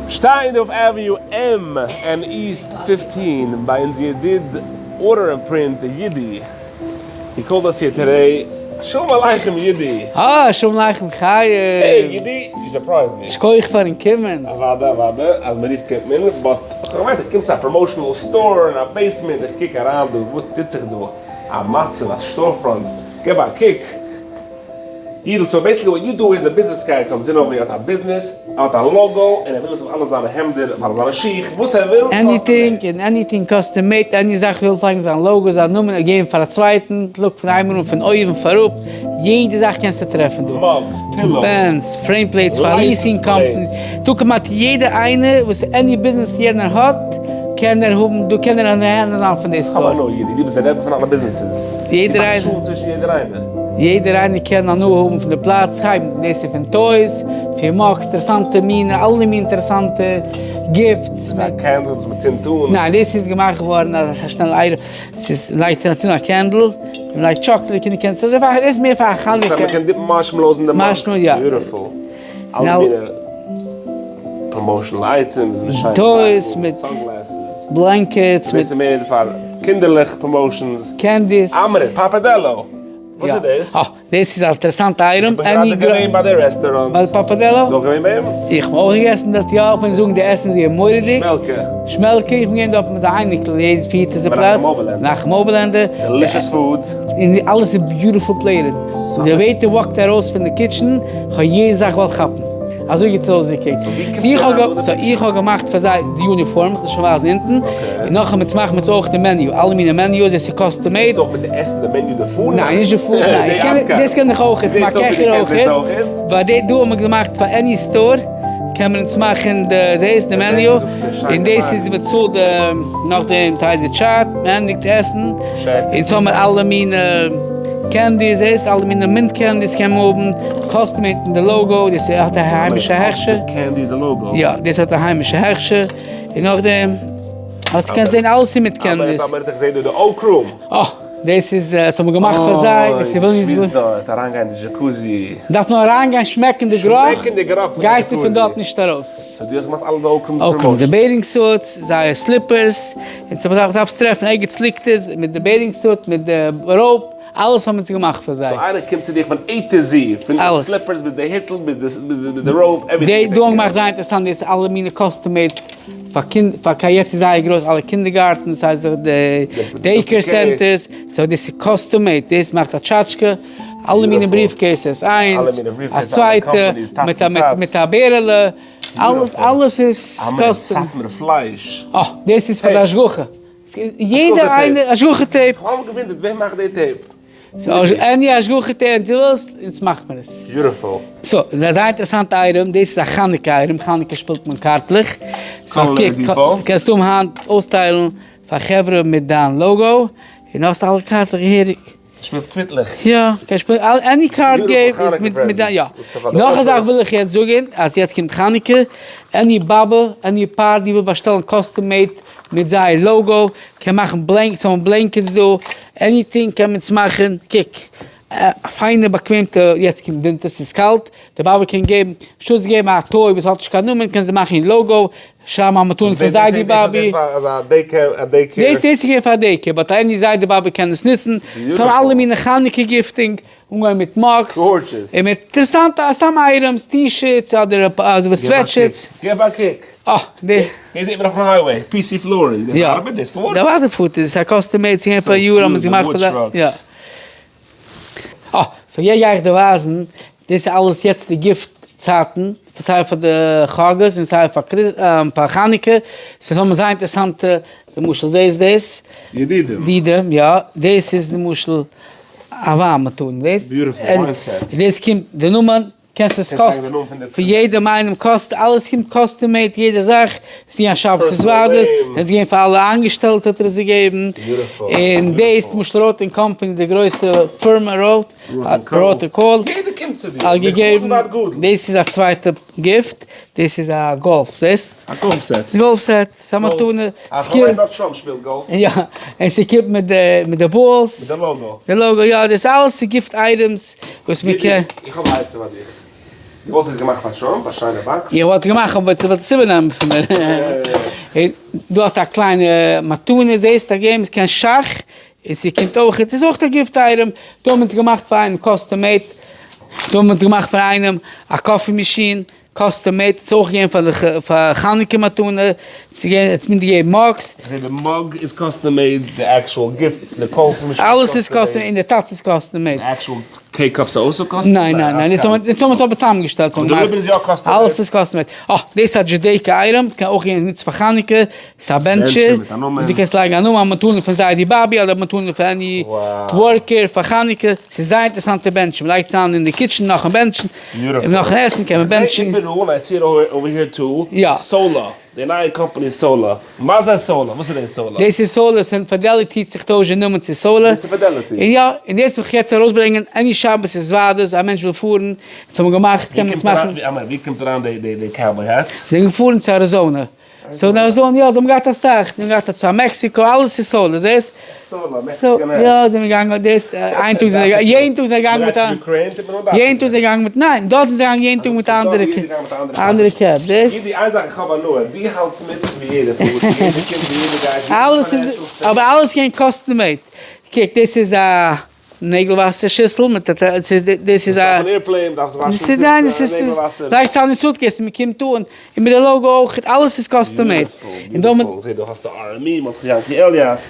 שטייען אויף Avenue M and East 15 ביי אונזער ידיד Order and Print יידי. He called us here today. שלום עליכם יידי! אה, שלום עליכם חיים! Hey יידי, you surprised me. שכוח פארן קומען. אוואדע אוואדע, אז מען רופט קומט מען, but כ'האב געמיינט איך קום צו א promotional store אין א basement, איך קוק אריין דא, וואס טוט זיך דא? א מצב, א store front, געב א קוק. יידל, so basically what you do is a business guy comes in over here האט א ביזנעס, ער האט א logo, און ער וויל עס אויף אלע זיינע העמדער, אויף אלע זיינע שיך, וואס ער וויל, anything און anything custom made, any זאך וויל פארן זיין logo, זיין נאמען, און געבן פאר א צווייטן, look פון איינמאל אן פון אויבן פאר אפ, יעדע זאך קענסטו טרעפן דא. Mugs, pillows, pens, frame plates פאר leasing companies, דא כמעט יעדער איינער וואס any ביזנעס יענער האט, קען ער האבן, דא קען ער נהנה זיין פון די store. כ'האב הנאה יידי, דו ביסט דער רבי פון אלע ביזנעסעס. יעדער איינער. דו מאכסט שלום צווישן יעדער איינער. יעדער איינער קען הנאה האבן פון די פלאץ, חיים, דאס איז פון toys, פון mugs, אינטערעסאנטע מינע, אלע מין אינטערעסאנטע gifts. דאס איז א candle וואס מען צינדט אן? ניין, דאס איז געמאכט געווארן אז עס איז א שנעלע אייטעם, ס'איז לייגט אריין צינדן א candle, מען לייגט chocolate, קינדער קענען, ס'איז אזוי פאר, דאס איז מער פאר חנוכה. מען קען dip ן marshmallows אין די mug. Marshmallow, יא. Beautiful. אלע מיני promotional items מיט שיינע toys מיט sunglasses. Blankets מיט. דאס איז מער פאר קינדערלעך promotions. Candies. אמרי, Papadello! וואס איז דאס? אה, דאס איז א אינטערעסאנטע אייטעם. איך בין גראדע געווען ביי די רעסטוראנט. ביי Papadello? ביסט אויך געווען ביי אים? איך האב אויך געגעסן דארט יא, איך מוז זאגן די עסן איז געווען מורא'דיג. שמעלקע. שמעלקע, איך בין געווען דארט מיט זיין אייניקל, יעדע פירט איז די פלאץ. מנחם אויבערלענדער. מנחם אויבערלענדער. Delicious food. און אלעס איז beautiful plated. די waiter walk ט ארויס פון די kitchen, כ'האב יעדע זאך געוואלט כאפן. אזוי גוט ס'איז אויסגעקוקט. So איך האב געמאכט פאר זיי די יוניפארם, כ'וועל שוין ווייזן אונטן. און נאכדעם יעצט מאכן מיר אונז אויך די menu, אלע מיני menus, דאס איז custom made. דאס אויך מיט די עסן די menu די food? ניין נישט די food, ניין. דאס קען איך אויך, איך מאך קעכער אויך. ווייל די דא האט מען געמאכט פאר any store, קען מען אונז מאכן די זעהסט די menu, און דאס איז מ'צאלט די נאכדעם ס'הייסט די טשארט, מ'ענדיגט עסן, אונז האמיר אלע מיני candies, זעהסט אלע מיני mint candies קען מען האבן, custom made מיט די logo, דאס האט א היימישע הכשר. Candy די logo? יא, דאס האט א היימישע הכשר, און נאכדעם האסט קענסט זעהן אלעס איז מיט candies. אבער איך זעה דא די Oak Room. אה! דאס איז עס האט מען געמאכט פאר זיי, דאס איז וויליאמסבורג. שוויץ דארט, אריינגיין אין די jacuzzi. דארף נאר אריינגיין שמעקן די גערוך, שמעקן די גערוך פון די jacuzzi. גייסטו פון דארט נישט ארויס. So דו האסט געמאכט אלע די Oak Rooms promotion. Oak Room, די bathing suits, זייער slippers, און צו דארפסט טרעפן ערגעץ ליגט עס, מיט די bathing suit, מיט די robe, אלעס האבן אונז געמאכט פאר זיי. So איינער קומט צו דיך פון A to Z, פון די slippers ביז די היטל ביז די robe, עווריטינג. די דא האבן געמאכט זייער אינטערעסאנט, דאס איז אלע מיני custom made פאר קינד, פאר קיין יעצט איז זייער גרויס אלע kindergartens, ס'הייסט די daycare centers, so דאס איז custom made, דאס מאכט א טשאטשקע, אלע מיני briefcases, איינס, א צווייטע, מיט א מיט א בערעלע, אלעס אלעס איז custom. סאטמארע פלייש. אה, דאס איז פאר די השגחה. יעדער איינער, השגחה tape. כ'האב אמאל געוואונדערט ווער מאכט די tape. So any השגחה tape דו ווילסט, אונז מאכט מען עס. Beautiful. So, דאס איז א אינטערעסאנטע אייטעם, דאס איז א חנוכה אייטעם, חנוכה שפילט מען קארטלעך. So קוק, קענסט האבן היינט אויסטיילן פאר חברה מיט דיין logo, און האסט אלע קארטלעך געהעריג. שפילט קוויטלעך. יא, קענסט שפילן any card game מיט מיט דיין יא. נאך א זאך וויל איך יעצט זאגן, אז יעצט קומט חנוכה, any באבע, any party וויל באשטעלן custom made מיט זייער logo, קען מאכן blankets, האבן blankets דא, anything קען מען צומאכן, קוק, א פיינע באקוועמטע, יעצט קומט ווינטער ס'איז קאלט, די באבע קען געבן, אנשטאטס געבן א toy וואס האט נישט קיין נאמען קען זי מאכן איר logo, שרייבן א מתנה פון זיידי באבי. דאס איז געווען פאר daycare, but any זיידי באבי קען עס נוצן, ס'האבן אלע מיני חנוכה gifting, אנגעהויבן מיט mugs, און מיט אינטערעסאנטע סתם items, T-shirts אדער sweatshirts. געב א קוק. אה, די. דאס זעט מען אויפן highway, PC Flooring, דאס ארבעט? דאס פארט? יא, אוודאי פארט עס, ס'איז א custom made, ס'געווען פאר יאר האבן עס געמאכט פאר זיי, יא. אה, so יעצט גיי איך דיר ווייזן, דאס איז אלעס יעצט די gift צייטן, סיי פאר די חגאות און סיי פאר חנוכה, ס'איז האבן זייער אינטערעסאנטע, למשל זעהסט דאס? ידידים. ידידים, יא, דאס איז למשל א וויין מתנה, דאס, דאס קומט די נאמען, קענסט עס קאסט פון יעדעם איינעם קאסט אלעס קומט custom made יעדע זאך, ס'איז א שבת התוועדות, עס געווען פאר אלע איינגעשטעלטע האט ער עס געגעבן, און דאס למשל Roth and Company די גרויסע פירמע Roth, Roth and Cole, האט געגעבן, דאס איז א צווייטע gift, דאס איז א גאלף, זעסט? א golf set. Golf set, ס'איז א מתנה. אה, כ'מיין דארט טראמפ שפילט גאלף. יא, און ס'קומט מיט די מיט די balls. מיט די logo. די logo, יא, דאס אלעס איז gift items וואס מ'קען. איך האב א עצה פאר דיך. דו וואלסט עס געמאכט פאר טראמפ א שיינע box? איך וואלט עס געמאכט אבער איך וואלט עס איבערנעמען פון מיר. דא האסטו א קליינע מתנה זעסט א game קען שאך און ס'קומט אויך ס'איז אויך א gift item דא האבן אונז געמאכט פאר איינעם custom made דא האבן אונז געמאכט פאר איינעם א coffee machine custom made ס'איז אויך געווען פאר די פאר חנוכה מתנה ס'איז געווען האט מיטגעגעבן mugs. איך זעה די mug איז custom made, די actual gift, די coffee machine אלעס איז custom made און די טאץ איז custom made. די actual K cups איז אויך custom made? ניין ניין ניין אונז האבן עס אבער צוזאמגעשטעלט. אבער די ribbon איז יא custom made? אלעס איז custom made. אה, דאס איז א Judaica item, קען אויך גיין נוצן פאר חנוכה, ס'איז א בענטשער, דו קענסט לייגן א נאמען, א מתנה פון זיידי באבי אדער א מתנה פון any worker פאר חנוכה, ס'איז זייער אינטערעסאנטע בענטשער, מ'לייגט עס איין אין די kitchen נאכן בענטשן, און נאכן עסן קען מען בענטשן. איך זעה איבעראל, I see it over here too, סאלא, די נייע קאמפאני סאלא, מה זה סאלא? וואס איז דאס סאלא? דאס איז סאלא, ס'איז Fidelity האט זיך טוישט די נאמען צו סאלא. דאס איז Fidelity? און יא, און דאס וויל איך יעצט ארויסברענגען, any שבת איז וועדערס, א מענטש וויל פארן, אונז האבן געמאכט, קען מען עס מאכן. ווי קומט אריין די cowboy hats? זיי זענען געפארן צו אריזאנע. so אין אריזאנע יא, זיי האבן געהאט אסאך, זיי האבן געהאט עפעס א מעקסיקא, אלעס איז סאלא, זעסט? סאלא, Mexican hats. יא, זיי זענען געגאנגען דאס, איין טאג זענען זיי, יעדן טאג זענען זיי געגאנגען מיט א, יעדן טאג זענען זיי געגאנגען מיט, ניין, דארט זענען זיי געגאנגען יעדן טאג מיט א אנדערע cap, זעסט? גידי, איין זאך איך האב הנאה, דו האלטסט מיט ווי יעדער פארט, ווי יעדער קומט, ווי יעדער גייט, אלעס איז, אבער אלעס געווען custom made, קוק דאס איז א נעגל וואסער שיסל מיט א, דאס איז א, אויפן airplane דארפסט וואשן נעגל וואסער. לייגסט אריין אין suitcase און מען קומט אן, און מיט די logo אויך, אלעס איז custom made. Beautiful, זעה דא האסטו RME, מרדכי יענקי אליאס.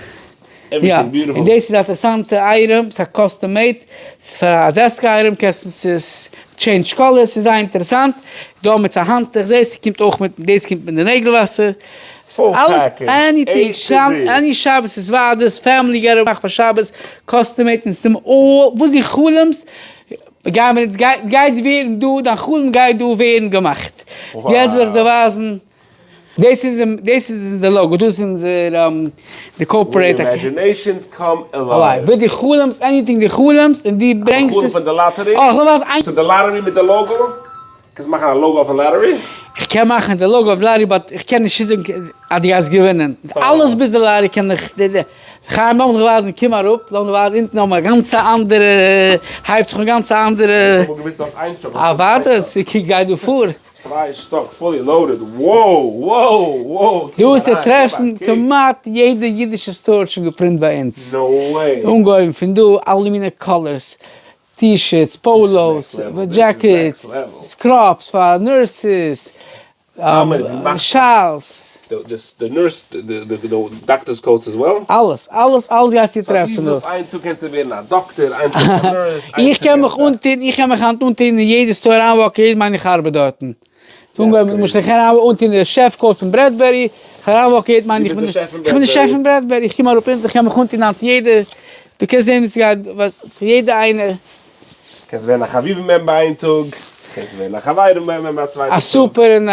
יא, און דאס איז א אינטערעסאנטע item, ס'איז א custom made, ס'איז פאר א desk item, קענסט ס'איז change color, ס'איז זייער אינטערעסאנט, דא מיט א האנטוך, זעסט ס'קומט אויך מיט, דאס קומט מיט די נעגל וואסער, אלעס anything, any שבת איז וועדערס, family געטער מאכט פאר שבת, custom made, און ס'איז וואס דו חלומ'סט, גייען מיר אונז, גייט ווערן דא, דיין חלום גייט דא ווערן געמאכט, יעצט זאל איך דיר ווייזן. דאס איז דאס איז אונזער logo, דאס איז אונזער די corporate. Imaginations come alive. וואס דו חלומ'סט, anything דו חלומ'סט און דו ברענגסט עס. חלום פון די lottery? אה, כ'וויל ווייזן איין. סאו די lottery מיט די logo? קענסט מאכן א logo אויפן lottery? איך קען מאכן די logo אויף lottery but איך קען נישט צוזאגן אז דו גייסט געווינען. אלעס ביז די lottery קען איך. חיים לאמיר דיך ווייזן קום אראפ לאמיר דיך ווייזן אונטן האבן מיר א גאנצע אנדערע הייבט זיך אן גאנץ א אנדערע. אוודאי ס'גייט דא פאר. צוויי שטאק fully loaded, wow wow wow. דא וועסטו טרעפן כמעט יעדע אידישע store האט שוין געפרינט ביי אונז. No way. אנגעהויבן פון דא אלע מיני colors, T-shirts, polos, jackets, scrubs פאר nurses, shawls. די nurse, די doctor's coats as well? אלעס, אלעס, אלעס גייסטו טרעפן דא. איין טאג קענסטו ווערן א דאקטער, איין טאג א nurse. איך קען מיך אנטון, איך קען מיך היינט אנטון אין יעדע store אריינוואקן, יעדער מיינט איך ארבעט דארטן. למשל איך קען אנטון די chef coat פון Bradbury, איך אריינוואקן יעדער מיינט איך בין איך בין די שעף פון Bradbury, איך קום אראפ אונטן איך קען מיך אנטון היינט יעדע, דו קענסט זען ווי ס'גייט, וואס יעדע איינער. קענסט ווערן א חביבים member איין טאג, קענסט ווערן א חברים member א צווייטע טאג. א super אין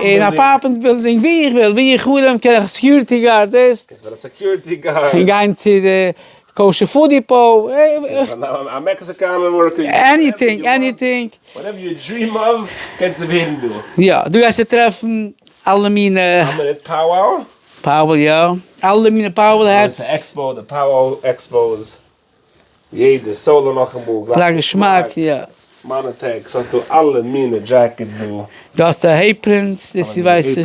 אין apartment building, ווי איך וויל, ווי איך חלום קען איך security guard, זעסט? קענסט ווערן א security guard. און גיין צו די kosher food depot. א מעקסיקאנער worker. Anything, anything. Whatever you dream of, קענסטו ווערן דא. יא, דא גייסטו טרעפן אלע מינע. א מינוט, powwow? Powwow יא, אלע מינע powwow hats. די expo, די powwow expos. יעדע סאלא נאכאמאל גלייך געשמאק יא. מיינע tags האסטו אלע מינע jackets דא. דא האסטו aprons, דאס איז ווייסע,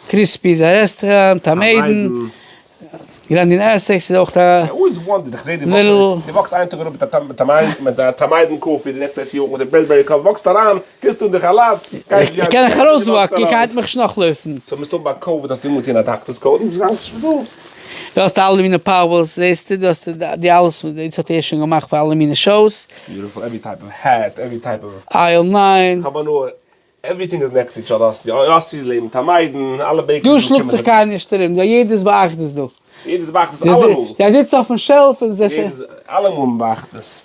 Crispy איז א רעסטעראנט, א מעידן, Grand אין Essex איז אויך א ליטל. דו וואקסט איין טאג אראפ מיט א טאמיידן coffee, די נעקסטע יאר מיט די Bradbury coffee, וואקסט אריין, טוסט אן די כאלאט, איך קען דיך ארויסוואקן, איך גיי מיך נישט נאכלויפן. So מסתמא ביי COVID האסטו אנגעטון א doctor's coat און ביסט געגאנגען צום שפיטאל. דו האסט אלע מיני powwows זעסטו, דו האסט די אלעס, דאס האט ער שוין געמאכט פאר אלע מיני shows. Beautiful, every type of hat, every type of. Aisle nine. כ'האב הנאה, everything is next to each other, האסט יאסי'ס לעבן תמיידן, אלע bakeries. דא שלאגט זיך קיינער נישט ארום, דא יעדער איז באחדות דא. יעדער איז באחדות אלעמאל. זיי זיצן אויפן shelf און זיי. יעדער איז אלעמאל באחדות.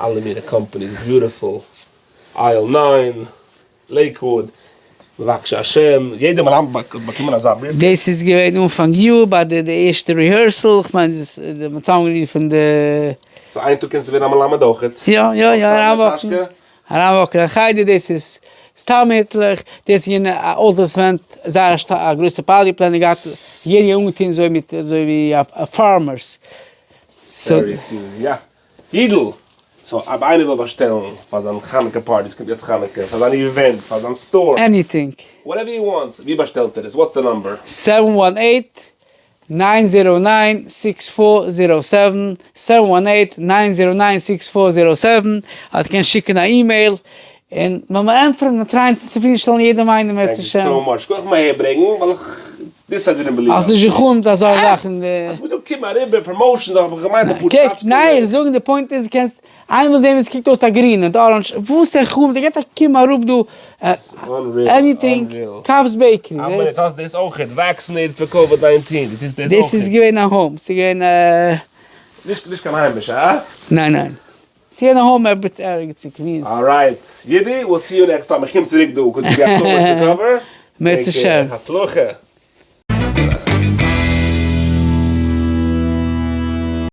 אלע מיני companies, beautiful, Aisle nine. Lakewood, מבקש השם, יעדער מלמד האט באקומען אזא בריוו. דאס איז געווען אנפאנג יאר ביי די די ערשטע rehearsal, איך מיין דאס איז מ'האט צוזאמגערופן די. So איין טאג קענסטו ווערן א מלמד אויכעט? יא יא יא, אריינוואקן אריינוואקן אין חדר, דאס איז סתם היטלעך, דאס איז געווען א אלטערס ווענט, זייער א גרויסע party planning געהאט, יעדער געווען אנגעטון אזוי מיט אזוי ווי farmers. יא, יידל! So אויב איינער וויל באשטעלן פאר זיין חנוכה party, ס'קומט יעצט חנוכה, פאר זיין event, פאר זיין store. Anything. Whatever he wants, ווי באשטעלט ער עס? What's the number? 718 909 6407, 718 909 6407, אדער קענסט שיקן א אימעיל, און וועל מיר ענטפערן און try ען צו צופרידנשטעלן יעדעם איינעם בעזהשם. Thank you so much. קען איך מיר אהער ברענגן ווייל איך this I didn't believe. האסט נישט געחלומט אזא זאך אין די. אז מ'דא קומען אריבער promotions האב איך געמיינט אפאר טשאטשקעלעך. ניין, זאגן די point איז קענסט איינמאל זעהן ווי עס קוקט אויס א גרין און orange, וואס ער חלומט, ער געט א קום אראפ דא, anything, קאפס bakery. אבער דו האסט דאס אויכעט, vaccinated פאר COVID 19, דו טוסט דאס אויכעט. דאס איז געווען א home, ס'איז געווען א. נישט קיין היימישע, הא? ניין ניין. ס'איז געווען א home ערגעץ אין קווינס. Alright, יודי, we'll see you next time, איך קום צוריק דא, 'cause we got so much to cover. בעזהשם. הצלחה.